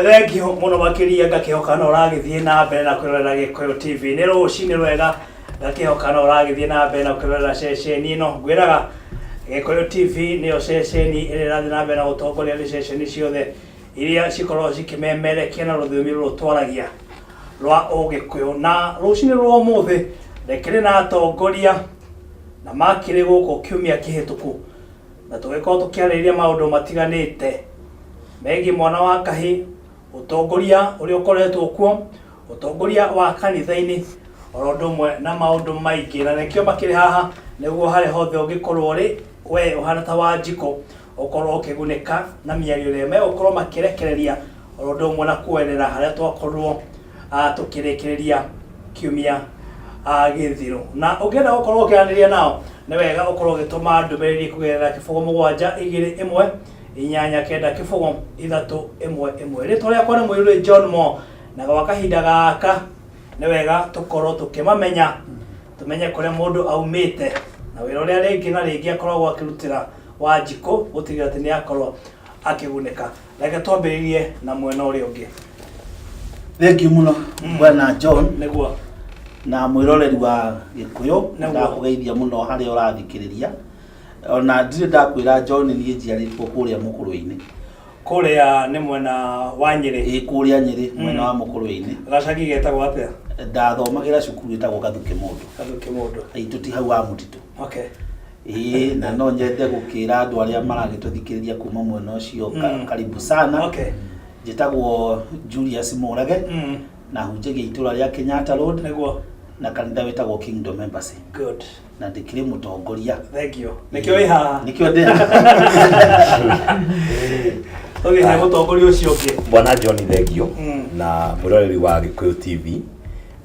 Thengiũ mũno makĩria, ngakĩhoka no ũragĩthiĩ na mbere na kwĩrorera Gĩkũyũ TV. Nĩ rũcinĩ rwega, ngakĩhoka no ũragĩthiĩ na mbere na kwĩrorera ceceni ĩno. Ngwĩraga Gĩkũyũ TV nĩyo ceceni ĩrĩa ĩrathiĩ na mbere na gũtongoria nĩ ceceni ciothe iria cikoragwo cikĩmemerekia na rũthiomi rũrũ twaragia rwa Ũgĩkũyũ. Na rũcinĩ rwa ũmũthĩ ndĩkĩrĩ na atongoria na makĩrĩ gũkũ kiumia kĩhĩtũku, na tũgĩkorwo tũkĩarĩrĩria maũndũ matiganĩte megiĩ mwana wa kahĩ, ũtongoria ũrĩa ũkoretwo kuo, ũtongoria wa kanitha-inĩ, oro ũndũ ũmwe na maũndũ maingĩ. Na nĩkĩo makĩrĩ haha nĩguo harĩa hothe ũngĩkorwo ũrĩ, we ũhana ta Wanjikũ, ũkorwo ũkĩgunĩka na mĩario ĩrĩa megũkorwo makĩrekereria, oro ũndũ ũmwe na kuoerera harĩa twakorwo tũkĩrĩkĩrĩria kiumia gĩthiru. Na ũngĩenda gũkorwo ũkĩaranĩria nao, nĩ wega ũkorwo ũgĩtũma ndũmĩrĩri kũgerera 0 7 2 1 8 9 0 3 1 1. Rĩtwa rĩakwa nĩ Mũirũrĩ John Mo, na gwa kahinda gaka nĩ wega tũkorwo tũkĩmamenya, tũmenye kũrĩa mũndũ aumĩte na wĩra ũrĩa rĩngĩ na rĩngĩ akoragwo akĩrutĩra Wanjikũ gũtigĩrĩra atĩ nĩ akorwo akĩgunĩka. Reke twambĩrĩrie na mwena ũrĩa ũngĩ. Thengiũ mũno, bwana John. Nĩguo. Na mwĩroreri wa Gĩkũyũ. Nĩguo. Ndakũgeithia mũno harĩa ũrathikĩrĩria. Ona ndirĩ ndakwĩra, John, niĩ njiarĩtwo kũrĩa Mũkũrwe-inĩ. Kũrĩa nĩ mwena wa Nyĩrĩ? Ĩ, kũrĩa Nyĩrĩ, mwena wa Mũkũrwe-inĩ. Gacagi getagwo atĩa? Ndathomagĩra cukuru ĩtagwo Gathukĩ Mũndũ. Gathukĩ Mũndũ. Itũ ti hau wa mũtitũ. Ĩĩ, na no nyende gũkĩra andũ arĩa maragĩtũthikĩrĩria kuma mwena ũcio karibu sana. Njĩtagwo Julius Mũrage na hunjagia itũra rĩa Kenyatta Road na kanitha wĩtagwo Kingdom Embassy. Na ndĩkĩrĩ mũtongoria. Thank you. Nĩkĩo wĩ haha. Nĩkĩo ndĩ Tũgĩhe mũtongoria ũcio ũngĩ. Bwana John, thengio. Na mwĩroreri wa Gĩkũyũ TV,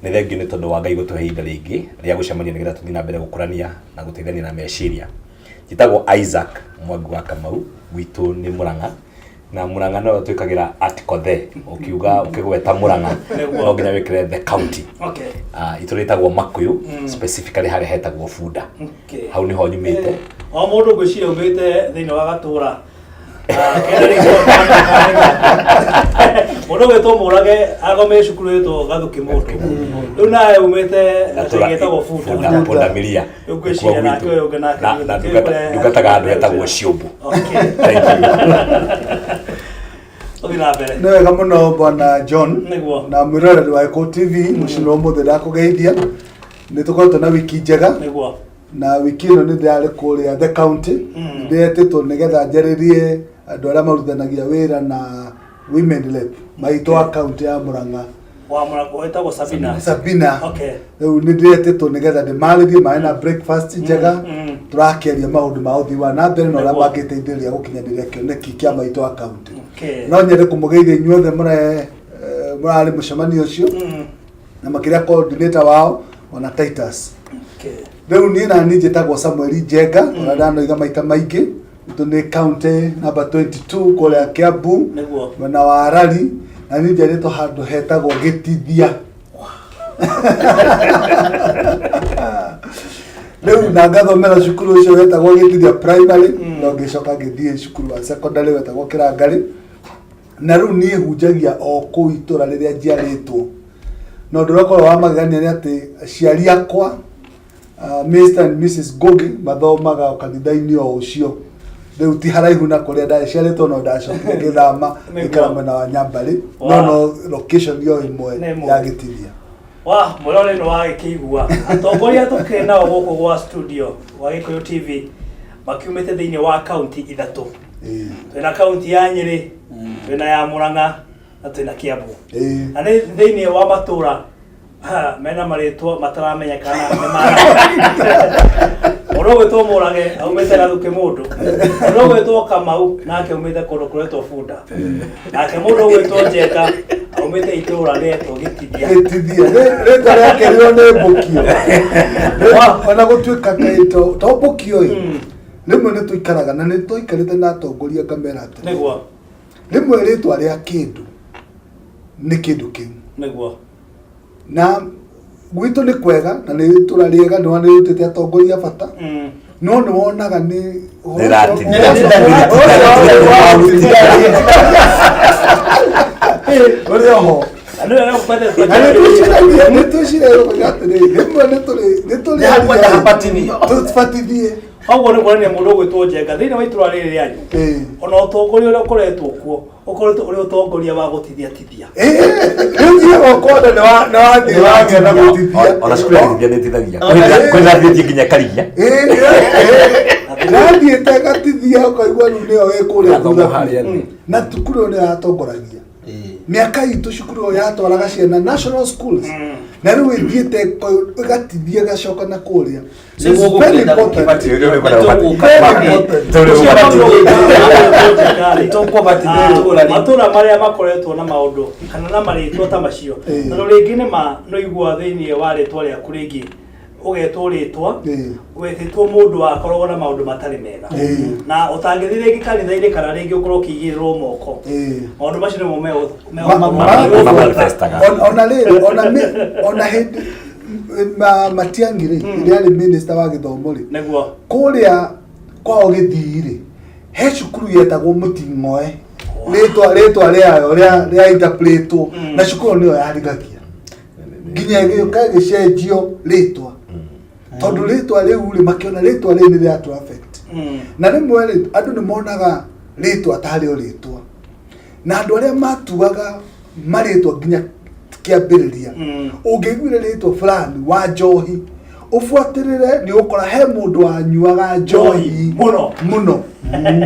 nĩ thengio nĩ tondũ wa Ngai gũtũhe ihinda rĩngĩ rĩa gũcemania nĩgetha tũthiĩ na mbere gũkũrania na gũteithania na meciria. Njĩtagwo Isaac Mwangi wa Kamau, gwitũ nĩ Mũrang'a, na Mũrang'a no twĩkagĩra article the. Ũkiuga, ũkĩgweta Mũrang'a, no nginya wĩkĩre the county. Ah, itũra rĩtagwo Makuyu, specifically harĩa hetagwo Bunda. Hau nĩho nyumĩte. O mũndũ ngwĩciria umĩte thĩinĩ wa gatũra. Ah, kena rĩtwa mũndũ ũgwĩtwo Mũrage agomeire cukuru ĩtwo Gathukĩ Mũndũ. Rĩu nawe umĩte gacagi getagwo Bunda. Bunda, Bunda Miria. Rĩu ngwĩciria nake ũyũ ũngĩ nake na ndungataga handũ hetagwo Ciũmbũ. Thank you. Ũthiĩ na mbere. Nĩ wega mũno, bwana John. Nĩguo. Na mwĩroreri wa Gĩkũyũ TV, mũciĩ wa ũmũthĩ ndakũgeithia. Nĩ tũkoretwo na wiki njega. Na wiki ĩno nĩ ndĩrarĩ kũrĩa the county. Ndĩretĩtwo nĩgetha njarĩrie andũ arĩa marutithanagia wĩra na women rep maitũ wa county ya Murang'a. Wa Mũrang'a wĩtagwo Sabina. Sabina. Rĩu nĩ ndĩretĩtwo nĩgetha ndĩmarĩrie marĩ na breakfast njega. Tũrakĩaria maũndũ ma ũthii wa na mbere na ũrĩa mangĩteithĩrĩria gũkinyanĩria kĩoneki kĩa maitũ wa county. No nyende kũmũgeithia inyuothe mũrarĩ mũcemanio ũcio, na makĩria coordinator wao ona Titus. Rĩu niĩ na niĩ njĩtagwo Samuel Njenga, ũrĩa ndanoiga maita maingĩ. Itũ nĩ county number 22 kũrĩa Kiambu, mwena wa Arari, na niĩ njiarĩtwo handũ hetagwo Gĩtithia. Rĩu na ngathomera cukuru ũcio wetagwo Gĩtithia Primary, no ngĩcoka ngĩthiĩ cukuru wa secondary wetagwo Kĩrangarĩ. Na rĩu niĩ hunjagia o kũu itũra rĩrĩa njiarĩtwo, na ũndũ ũrĩa ũkoragwo wa magegania nĩ atĩ aciari akwa, Mr and Mrs Ngugi, mathomaga kanitha-inĩ o ũcio. Rĩu ti haraihu na kũrĩa ndaciarĩtwo, no ndacokire ngĩthama, ngĩikara mwena wa Nyambarĩ, no no location yo ĩmwe Nĩ ĩmwe. ya Gĩtithia. Wa mwĩrore nĩ wagĩkĩigua atongoria tũkĩrĩ nao gũkũ gwa studio gwa Gĩkũyũ TV makiumĩte thĩinĩ wa kaunti ithatũ. Twĩna kaunti ya Nyĩrĩ, twĩna ya Mũrang'a na twĩna Kiambu. Na nĩ thĩinĩ wa matũra ha, mena marĩtwa mataramenyekana nĩ ma mũndũ ũgwĩtwo Mũrage aumĩte Gathukĩ Mũndũ, mũndũ ũgwĩtwo Kamau nake aumĩte kũndũ kũretwo Bunda, nake mũndũ ũgwĩtwo Njenga aumĩte itũũra rĩetwo Gĩtithia. Gĩtithia. Rĩtwa rĩakerirwo nĩ Mbũkio. Ona gũtuĩka kaĩ to Mbũkio ĩ, rĩmwe nĩ tũikaraga na nĩ twaikarĩte na atongoria ngamera atĩrĩ, rĩmwe rĩtwa rĩa kĩndũ nĩ kĩndũ kĩu. Na gwitũ nĩ kwega na nĩ itũra rĩega, nĩ nĩ rĩrutĩte atongoria bata, no nĩ wonaga nĩ Rĩratinia. Ũrĩ oho. Na nĩ wega gũbatithia. Na nĩ twĩciragia, nĩ twĩciragia gũkĩra atĩrĩrĩ, rĩmwe nĩ tũrĩ nĩ tũrĩ Nĩ hakwenda habatithio. Tũbatithie. Koguo nĩ kuonania mũndũ ũgwĩtwo Njenga thĩinĩ wa itũra rĩrĩ rĩanyu. Ona ũtongoria ũrĩa ũkoretwo kuo ũkoretwo ũrĩ ũtongoria wa gũtithia tithia. Rĩu niĩ gwakwa ona nĩ wa- nĩ wathiĩ wagĩa na gũtithia. Ona cukuru ya gĩthia nĩ ĩtithagia. Kwĩ ĩratithĩtie nginya karigia. Nathiĩte ngatithia ũkaigua rĩu nĩyo ĩ kũrĩa Ĩrathoma thutha harĩa biũ. thĩ. Na cukuru ĩyo nĩyo yatongoragia. Mĩaka itũ cukuru ĩyo yatwaraga ciana national schools. Na rĩu ĩthiĩte ĩgatithia ĩgacoka na kũrĩa. So it's Nĩguo very gũkĩenda important. gũkĩbatithio. Very important. Nĩtũkũbatithio itũũra rĩu. Matũra marĩa makoretwo na maũndũ kana na marĩtwa ta macio. Tondũ rĩngĩ nĩ ma nĩ ũiguaga thĩinĩ wa rĩtwa rĩaku rĩngĩ ũgetwo rĩtwa wetĩtwo mũndũ wakoragwo na maũndũ matarĩ mega na ũtangĩthiĩ rĩngĩ kanitha-inĩ kana rĩngĩ ũkorwo ũkĩigĩrĩrwo moko maũndũ macio nĩmo Manifestaga. Ona rĩrĩ ona ona hĩndĩ Matiang'i rĩ, rĩrĩa arĩ minister wa gĩthomo rĩ, nĩguo kũrĩa kwao Gĩthii rĩ, he cukuru yetagwo Mũting'oe, rĩtwa rĩtwa rĩayo rĩa rĩa interpretwo na cukuru nĩyo yarigagia nginya ĩgĩũka ĩgĩcenjio rĩtwa tondũ rĩtwa rĩu rĩ makĩona rĩtwa rĩu nĩ rĩratũ affect. Na rĩmwe rĩ andũ nĩ monaga rĩtwa tarĩ o rĩtwa, na andũ arĩa matuaga marĩtwa nginya kĩambĩrĩria, ũngĩiguire rĩtwa fulani wa njohi ũbuatĩrĩre nĩ ũgũkora he mũndũ wanyuaga njohi Mũno. mũno,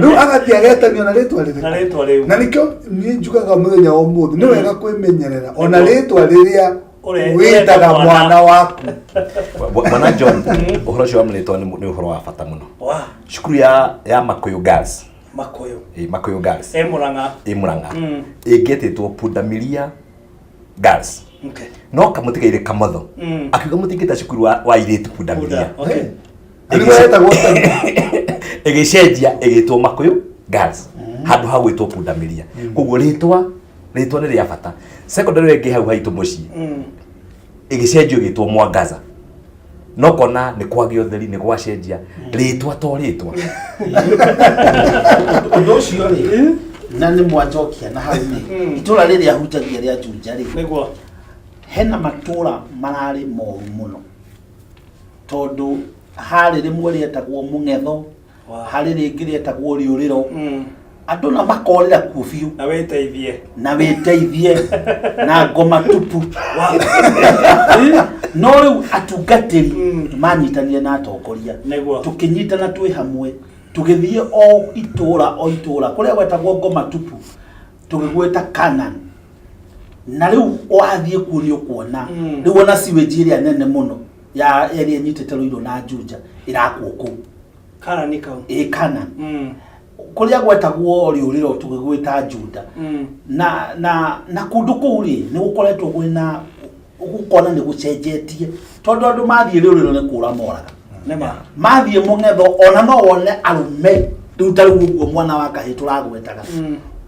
rĩu agathiĩ agetanio na rĩtwa rĩrĩkũ? Na rĩtwa rĩu. Na nĩkĩo niĩ njugaga mũthenya wa ũmũthĩ nĩ wega kwĩmenyerera ona rĩtwa rĩrĩa wĩtaga ũreta mwana. Mwana waku. Bwana John, ũhoro ũcio wa marĩtwa nĩ ũhoro wa bata mũno. Wa Cukuru ya Makuyu Girls, Makuyu. Ĩ Makuyu Girls e Murang'a. Ĩ Murang'a, ĩngĩetĩtwo Pundamilia Girls. No kamũtigaire kamotho akiuga mũtingĩta cukuru wa airĩtu Pundamilia. Punda, okay. Nĩguo yetagwo tene. Ĩgĩcenjia ĩgĩtwo Makuyu Girls handũ ha gwĩtwo Pundamilia. Koguo rĩtwa nĩ rĩa bata. Secondary ĩngĩ hau haitũ mũciĩ ĩgĩcenjio ĩgĩtwo Mwangaza, no kona nĩ kwagĩa ũtheri, nĩ gwacenjia rĩtwa to rĩtwa. Ũndũ ũcio rĩ, na nĩ mwanjokia na hau rĩ, itũra rĩrĩa hunjagia rĩa Juja rĩ, hena matũra mararĩ moru mũno, tondũ harĩ rĩmwe rĩetagwo Mũng'etho, harĩ rĩngĩ rĩetagwo Rĩũrĩro, andũ na makorĩra kuo biũ. Na wĩteithie. Na wĩteithie na ngoma tupu. No rĩu atungatĩri manyitanire na atongoria, tũkĩnyitana twĩ hamwe, tũgĩthiĩ o itũra o itũra kũrĩa gwetagwo ngoma tupu, tũgĩgwĩta Canaan. Na rĩu wathiĩ kuo nĩ ũkuona rĩu ona sewage ĩrĩa nene mũno ya ĩrĩa ĩnyitĩte Ruiru na Juja ĩrakwo kũu. Canaan kau. Ĩ Canaan. Kũrĩa gwetagwo Rĩũrĩro tũgĩgwĩta Juda. Na kũndũ kũu rĩ, nĩ gũkoretwo kwĩna gũkona nĩ gũcenjetie, tondũ andũ mathiĩ Rĩũrĩro nĩ kũra moraga. Nĩma. Mathiĩ Mũng'etho ona no wone arũme rĩu ta rĩu ũguo mwana wa kahĩĩ tũragwetaga,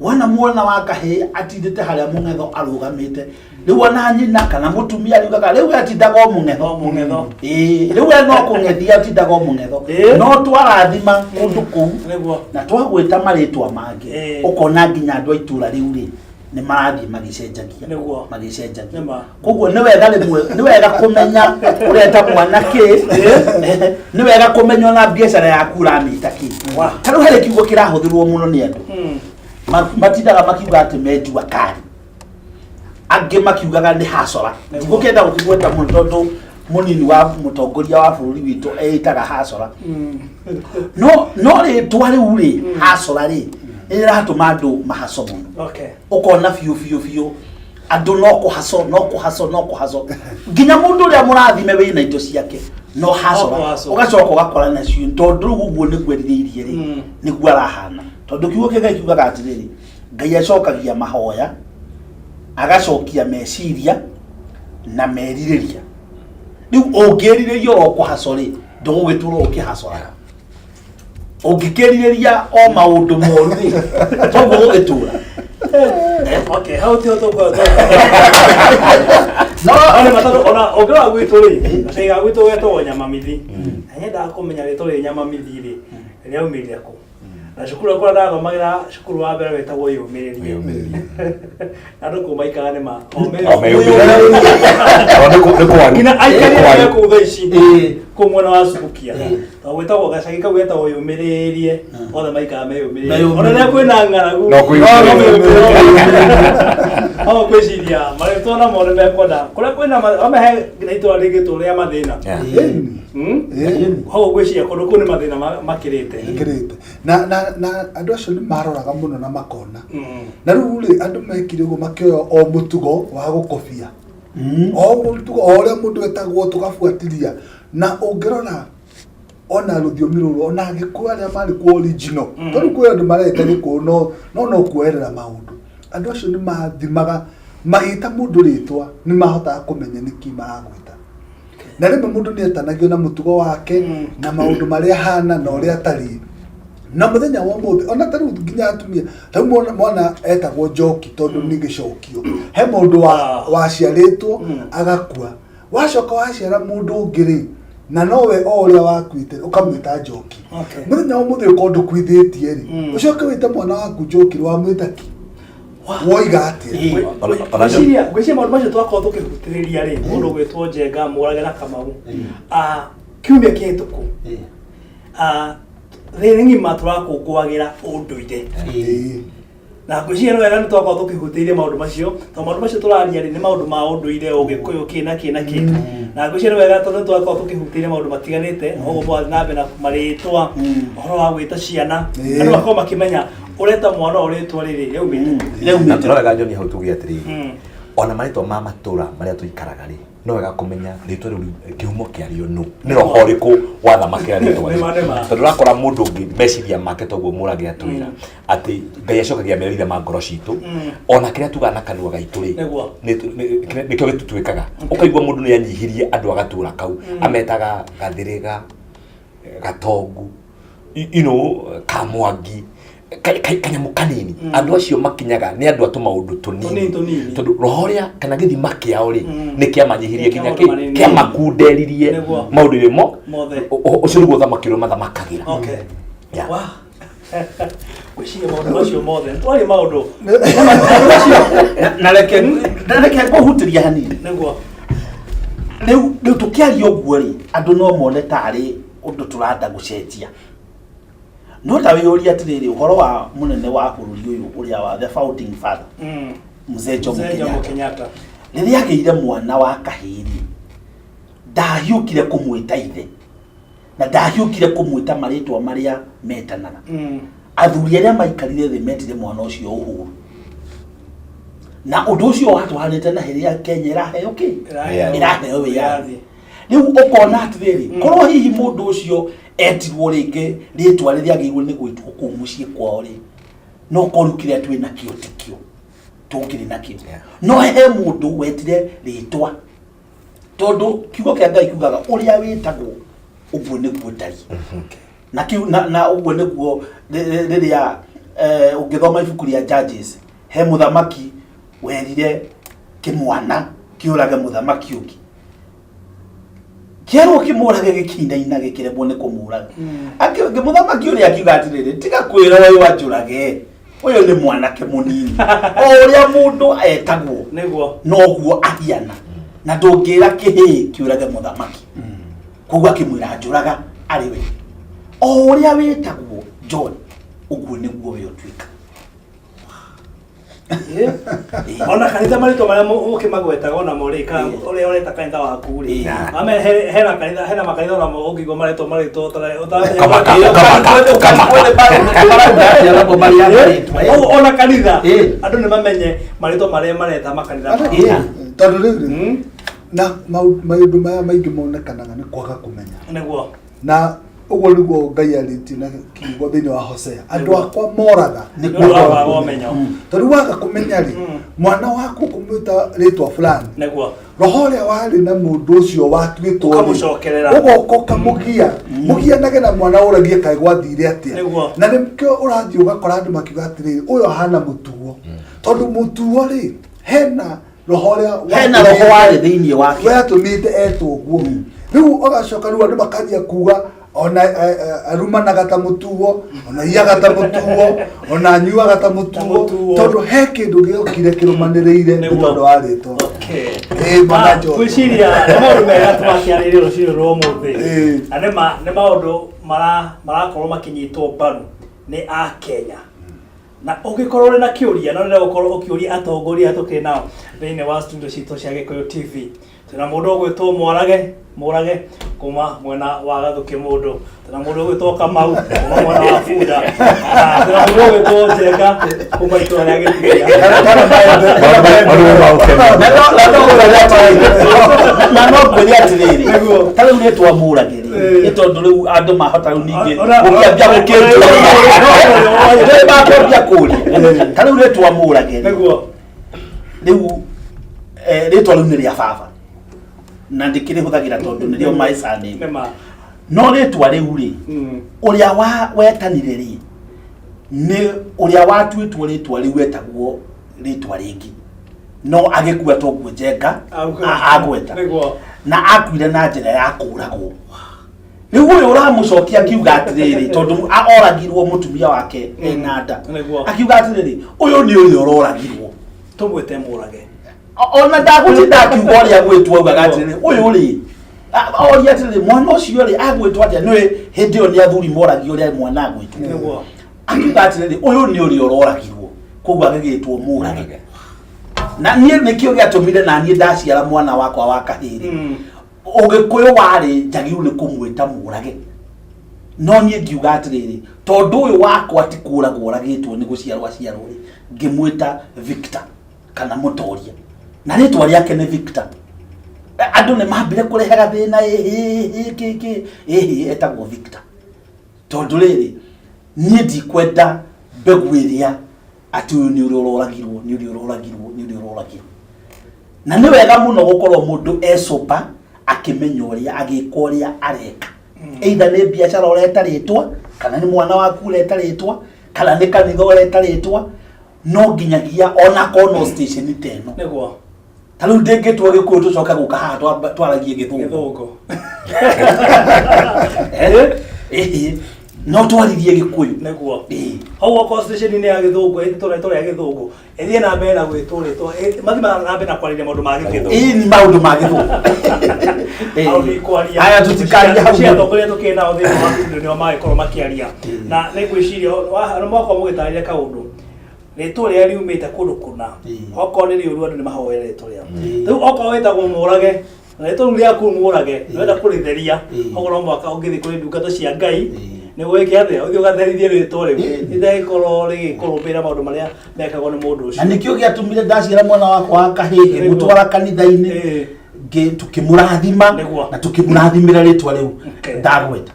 wona mwana wa kahĩĩ atindĩte harĩa Mũng'etho arũgamĩte, rĩu ona nyina kana mũtumia riugaga rĩu atindaga o Mũng'etho. O Mũng'etho. Ĩĩ, rĩu we no kũng'ethia atindaga o Mũng'etho. No twarathima kũndũ kũu na twagwĩta marĩtwa mangĩ, ũkona nginya andũ a itũra rĩu rĩ nĩ marathiĩ magĩcenjagia magĩcenjagia. Koguo nĩ wega rĩmwe, nĩ wega kũmenya ũreta mwana kĩ, nĩ wega kũmenya ona biacara yaku ũramĩta kĩ. Ta rĩu harĩ kiugo kĩrahũthĩrwo mũno nĩ andũ, matindaga makiuga atĩ me jua kali, angĩ makiugaga nĩ hasora. Ndigũkĩenda gũkĩgweta mũno tondũ mũnini wa mũtongoria wa bũrũri witũ eĩtaga hasora, no rĩtwa rĩu rĩ hasora rĩ nĩ rĩratũma andũ mahaco mũno. Ũkona biũ biũ biũ andũ no kũhaco, no kũhaco, no kũhaco, nginya mũndũ ũrĩa mũrathime wĩna indo ciake no hasora. No kũhaco. Ũgacoka ũgakora nacio tondũ rĩu ũguo nĩguo erirĩirie rĩ, nĩguo arahana, tondũ kiugo kĩa Ngai kiugaga atĩrĩrĩ, Ngai acokagia mahoya, agacokia meciria na merirĩria. Rĩu ũngĩrirĩria oro kũhaco rĩ, ndũgũgĩtũra ũkĩhacoraga. Ũngĩkĩrirĩria o maũndũ moru rĩ, toguo ũgũgĩtũra. Okay, hau tiho tũkorwo. No nĩ matatu ona ũngĩrora gwitũ rĩ, gacagi ga gwitũ getagwo Nyamamithi. Na nyendaga kũmenya rĩtwa rĩrĩ Nyamamithi rĩ, rĩaumĩrire kũ? Na cukuru ĩrĩa ndathomagĩra, cukuru wa mbere wĩtagwo Yũmĩrĩrie. Yũmĩrĩrie. Andũ kũu maikaraga nĩ ma O meyũmĩrĩrie. O nĩ kwanyu. Nginya aikari Nĩ arĩa kwanyu. me kũu thaa ici kũu mwena wa Subukia, tondũ gwĩtagwo gacagi kau getagwo Yũmĩrĩrie, othe maikaraga meyũmĩrĩrie. Meyũmĩrĩrie. Ona rĩrĩa kwĩna ng'aragu, No kwĩyũmĩrĩria. no meyũmĩrĩrie. No ngwĩciria marĩtwa namo nĩ mekwenda kũrĩa kwĩna mamehe nginya itũra rĩngĩtwo rĩa mathĩna. Yeah. Ĩni. Ĩni. Koguo ngwĩciria kũndũ kũu nĩ mathĩna makĩrĩte. Ĩkĩrĩte. Na andũ acio nĩ maroraga mũno na makona. Na rĩu rĩ, andũ mekire ũguo makĩoya o mũtugo wa gũkobia. O mũtugo o ũrĩa mũndũ etagwo tũgabuatĩria. Na ũngĩrora ona rũthiomi rũrũ, ona Agĩkũyũ arĩa marĩ kuo original, tondũ kwĩ andũ mareta Gĩkũyũ no kuoerera maũndũ. Andũ acio nĩ mathimaga magĩta mũndũ rĩtwa, nĩ mahotaga kũmenya nĩkĩ maragwĩta. Na rĩmwe mũndũ nĩ etanagio na mũtugo wake na maũndũ marĩa ahana na ũrĩa atariĩ. Na mũthenya wa ũmũthĩ ona ta rĩu nginya atumia, ta rĩu mwana etagwo Njoki tondũ nĩ gĩcokio. He mũndũ waciarĩtwo agakua, wacoka waciara mũndũ ũngĩ rĩ, na nowe o ũrĩa wakuĩte ũkamwĩta Njoki. Mũthenya wa ũmũthĩ ũkorwo ndũkuithĩtie rĩ, ũcoke wĩte mwana waku Njoki, wamwĩta kĩ? Woiga atĩa? Ngwĩciria maũndũ macio twakorwo tũkĩhutĩrĩria rĩ, mũndũ ũgwĩtwo Njenga Mũrage na Kamau, kiumia kĩhĩtũku, thĩ ng'ima tũrakũngũagĩra ũndũire. Na ngwĩciria nĩ wega nĩ twakorwo tũkĩhutĩirie maũndũ macio, tondũ maũndũ macio tũraria rĩ, nĩ maũndũ ma ũndũire, ũgĩkũyũ, kĩ na kĩ na kĩ. Na ngwĩciria nĩ wega tondũ nĩ twakorwo tũkĩhutĩirie maũndũ matiganĩte, ũguo twathiĩ na mbere na marĩtwa, ũhoro wa gwĩta ciana, andũ makorwo makĩmenya ũreta mwana ũyũ rĩtwa rĩrĩ rĩaumĩte kũ. Rĩaumĩte. Na wega John hau tuge atĩrĩrĩ, ona marĩtwa ma matũra marĩa tũikaraga rĩ, no wega kũmenya rĩtwa rĩu kĩhumo kĩarĩo nũ, nĩ roho ũrĩkũ wathamakĩra rĩtwa rĩu. Nĩma, nĩma. Tondũ ũrakora mũndũ ũngĩ meciria make toguo Mũrage atwĩra atĩ Ngai acokagia merirĩria ma ngoro citũ, ona kĩrĩa tugaga na kanua gaitũ rĩ, nĩkĩo gĩtũtuĩkaga. Ũkaigua mũndũ nĩ anyihirie andũ a gatũra kau, ametaga gathĩrĩga, gatongu, you know, kamwangi, kanyamũ kanini. Andũ acio makinyaga nĩ andũ a tũmaũndũ tũnini. Tũnini, tũnini. Tondũ roho ũrĩa kana gĩthima kĩao rĩ, nĩ kĩamanyihirie Nĩ nginya kĩa maũndũ manini. kĩamakunderirie maũndũ-inĩ mo. Mothe. Ũcio nĩguo ũthamaki ũrĩa mathamakagĩra. Yeah. Wow. Gwĩciria maũndũ macio mothe. Twarĩ maũndũ. Na reke ngũhutĩria hanini. Nĩguo. Rĩu tũkĩaria ũguo rĩ, andũ no mone tarĩ ũndũ tũranda gũcenjia. No ta wĩyũrie atĩrĩrĩ, ũhoro wa mũnene wa bũrũri ũyũ ũrĩa wa the founding father, Mzee Jomo Mzee Jomo Kenyatta. Kenyatta. Rĩrĩa agĩire mwana wa kahĩĩ rĩ, ndahiũkire kũmwĩta ithe, na ndahiũkire kũmwĩta marĩtwa marĩa metanaga. Athuri arĩa maikarire thĩ metire mwana ũcio Uhuru. Na ũndũ ũcio watwaranĩte na rĩrĩa Kenya ĩraheo kĩ? Ĩraheo wĩyathi. Rĩu ũkona atĩrĩrĩ, korwo hihi mũndũ ũcio etirwo rĩngĩ rĩtwa rĩrĩa agĩrĩirwo nĩ gwĩtwo kũu mũciĩ kwao rĩ, no korwo rĩu kĩrĩa twĩ nakĩo tikĩo tũngĩrĩ nakĩo. No he mũndũ wetire rĩtwa, tondũ kiugo kĩa Ngai kiugaga ũrĩa wĩtagwo ũguo nĩguo ũtariĩ. Na kĩu, na ũguo nĩguo rĩrĩa ũngĩthoma ibuku rĩa Judges, he mũthamaki werire kĩmwana kĩũrage mũthamaki ũngĩ. Kĩerwo kĩmũrage gĩkĩinaina gĩkĩremwo nĩ kũmũraga. Akĩ mũthamaki ũrĩa akiuga atĩrĩrĩ, tiga kwĩra ũyũ anjũrage, ũyũ nĩ mwanake mũnini. O ũrĩa mũndũ etagwo, noguo ahiana. Na ndũngĩra kĩhĩĩ kĩũrage mũthamaki. Koguo akĩmwĩra njũraga arĩ we. O ũrĩa wĩtagwo John, ũguo nĩguo we ũtuĩka. Ona kanitha marĩtwa marĩa ũkĩmagwetaga onamo rĩ, kana ũrĩa ũreta kanitha waku rĩ, ame hena kanitha, hena makanitha onamo ũngĩigua marĩtwa marĩtwa ũtaramenya. Ũkamaka, ũkamaka, ũkamaka. Ũguo ona kanitha andũ nĩ mamenye marĩtwa marĩa mareta makanitha mao. Tondũ rĩu rĩ, na maũndũ maya maingĩ monekanaga nĩ kwaga kũmenya. Na ũguo nĩguo Ngai arĩtie na kiugo thĩinĩ wa Hosea, andũ akwa moraga Nĩ ũndũ wa kwaga ũmenyo. Tondũ waga kũmenya rĩ, mwana waku ũkũmwĩta rĩtwa fulani, roho ũrĩa warĩ na mũndũ ũcio watuĩtwo rĩ, Ũkamũcokerera. ũgoka ũkamũgia, mũgianage na mwana ũragie kaĩ gwathire atĩa. Na nĩkĩo ũrathiĩ ũgakora andũ makiuga atĩrĩrĩ, ũyũ ahana mũtuo. Tondũ mũtuo rĩ, hena roho ũrĩa Hena roho warĩ thĩinĩ wake. Watũmĩte etwo ũguo. Rĩu ũgacoka rĩu andũ makanjia kuga Ona arumanaga ta mũtuo, ona iyaga ta mũtuo, ona anyuaga ta mũtuo, mũtuo. Tondũ he kĩndũ gĩokire kĩrũmanĩrĩire nĩ Nĩguo. tondũ wa rĩtwa. Okay. Ĩĩ, mwana John. Ngwĩciria nĩ maũndũ mega tũrakĩarĩria rũcinĩ rwa ũmũthĩ. Na nĩ ma nĩ maũndũ marakorwo makĩnyitwo mbaru nĩ Akenya. Na ũngĩkorwo ũrĩ na kĩũria no ũrenda gũkorwo ũkĩũria atongoria arĩa tũkĩrĩ nao thĩinĩ wa studio citũ cia Gĩkũyũ TV. Twĩna mũndũ ũgwĩtwo Mwarage, Mũrage kuma mwena wa Gathũkĩ mũndũ. Twĩna mũndũ ũgwĩtwo Kamau kuma mwena wa Bunda. Na twĩna mũndũ ũgwĩtwo Njenga kuma itũra rĩa Gĩturia. Maũndũ ma ũkenia. Na no ngwĩre atĩrĩrĩ, Nĩguo. ta rĩu rĩtwa Mũrage rĩ, nĩ tondũ rĩu andũ mahota rĩu ningĩ gũkĩambia gũkĩnjũria. Rĩu makwambia kũria ta rĩu rĩtwa Mũrage rĩ, rĩu rĩtwa rĩu nĩ rĩa baba na ndĩkĩrĩhũthagĩra tondũ nĩrĩo my surname. Nĩma. No rĩtwa rĩu rĩ, ũrĩa wa wetanire rĩ, nĩ ũrĩa watuĩtwo rĩtwa rĩu etagwo rĩtwa rĩngĩ, no agĩkua toguo Njenga agweta. Na akuire na njĩra ya kũragwo. Rĩu ũyũ ũramũcokia akiuga atĩrĩrĩ, tondũ oragirwo mũtumia wake ena nda, akiuga atĩrĩrĩ, ũyũ nĩ ũrĩa ũroragirwo. Tũmwĩte Mũrage. Ona ndagũtinda akiuga ũrĩa gwĩtwo, augaga atĩrĩrĩ, ũyũ rĩ, oria atĩrĩrĩ, mwana ũcio rĩ agwĩtwo atĩa? Nĩ hĩndĩ ĩyo nĩ athuri moragio ũrĩa mwana agwĩtwo. Akiuga atĩrĩrĩ, ũyũ nĩ ũrĩa ũroragirwo, koguo agĩgĩtwo Mũrage. Na niĩ nĩkĩo gĩatũmire na niĩ ndaciara mwana wakwa wa kahĩĩ, Ũgĩkũyũ warĩ njagĩrĩirwo nĩ kũmwĩta Mũrage, no niĩ ngiuga atĩrĩrĩ, tondũ ũyũ wakwa ti kũragwo oragĩtwo, nĩ gũciarwo aciarwo rĩ, ngĩmwĩta Victor kana Mũtoria, na rĩtwa rĩake nĩ Victor. Andũ nĩ mambire kũrehe gathĩna, ĩhĩ kĩ kĩ ĩhĩ, etagwo Victor, tondũ rĩrĩ, niĩ ndikwenda mbegũ ĩrĩa atĩ ũyũ nĩ ũrĩa ũroragirwo, nĩ ũrĩa ũroragirwo, nĩ ũrĩa ũroragirwo. Na nĩ wega mũno gũkorwo mũndũ ecoba akĩmenya ũrĩa agĩka ũrĩa areka, either nĩ biacara ũreta rĩtwa, kana nĩ mwana waku ũreta rĩtwa, kana nĩ kanitha ũreta rĩtwa, no nginyagia ona korwo no station ta ĩno. Ta rĩu ndĩngĩtua Gĩkũyũ tũcoke gũka haha twaragie Gĩthũngũ. Gĩthũngũ. Ĩhĩ, no twaririe Gĩkũyũ. Hau okorwo station-inĩ ya Gĩthũngũ, ĩtũra rĩa Gĩthũngũ, ĩthiĩ na mbere na gwĩtwo rĩtwa, mathiĩ na mbere na kwarĩria maũndũ ma Gĩthũngũ. Ĩĩ, nĩ maũndũ ma Gĩthũngũ. Hau ndikwaria. Aya, tũtikaria hau Cia mũno. atongoria tũkĩrĩ nao thĩinĩ wa studio nĩo magĩkorwo makĩaria. Na nĩ ngwĩciria nĩ mwakorwo mũgĩtarĩria kaũndũ, rĩtwa rĩrĩa riumĩte kũndũ kũna, okorwo nĩ rĩũru andũ nĩ mahoere rĩtwa rĩao. Rĩu okorwo wĩtagwo Mũrage, na rĩtwa rĩu rĩaku Mũrage nĩwenda kũrĩtheria, koguo no mũhaka ũngĩthiĩ kũrĩ ndungata cia Ngai nĩguo wĩke atĩa, ũthiĩ ũgatherithie rĩtwa rĩu, rĩtagĩkorwo rĩgĩkũrũmĩrĩra maũndũ marĩa mekagwo nĩ mũndũ Na ũcio. nĩkĩo gĩatũmire ndaciara mwana wakwa wa kahĩĩ ngĩmũtwara kanitha-inĩ, tũkĩmũrathima na tũkĩmũrathimĩra rĩtwa rĩu ndagweta.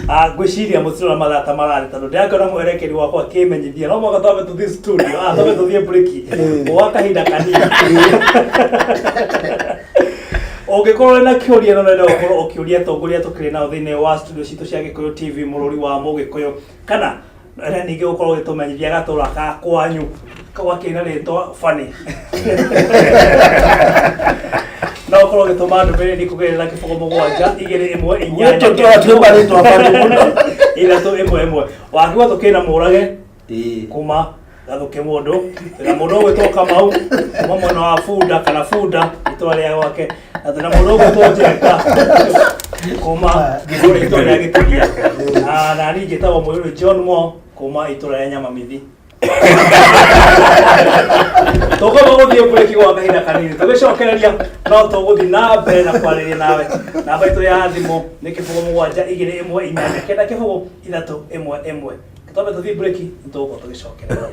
Ah, ngwĩciria mũtirona mathaa ta mararĩ, tondũ ndĩrakĩona mwerekeri wakwa akĩmenyithia no mũhaka twambe tũthiĩ studio, twambe tũthiĩ break gwa kahinda kanini. Ũngĩkorwo wĩna kĩũria no ũrenda gũkorwo ũkĩũria atongoria tũkĩrĩ nao thĩinĩ wa studio citũ cia Gĩkũyũ TV, mũrũri wa Mũgĩkũyũ, kana na ningĩ gũkorwo ũgĩtũmenyithia gatũra ka kwanyu kau gakĩrĩ na rĩtwa bani, no ũkorwo ũgĩtũma ndũmĩrĩri kũgerera 0 7 2 1 8 Gwĩtũ tũratuĩka rĩtwa bani mũno. 3 1 1. Wakiuga tũkĩrĩ na Mũrage kuma Gathũkĩ mũndũ, twĩna mũndũ ũgwĩtwo Kamau kuma mwena wa Bunda kana Bunda itũra rĩa gwake, na twĩna mũndũ ũgwĩtwo Njenga kuma kũrĩa itũra rĩa Gĩturia. Na niĩ njĩtagwo Mũirũ John Mo kuma itũra rĩa Nyamamithi. Tũkwamba gũthiĩ break gwa kahinda kanini, tũgĩcokereria no tũgũthiĩ na mbere na kwarĩria nawe. Namba itũ ya thimũ nĩ 0 7 2 1 8 9 0 3 1 1. Twambe tũthiĩ break, nĩ tũgũkorwo tũgĩcokerera.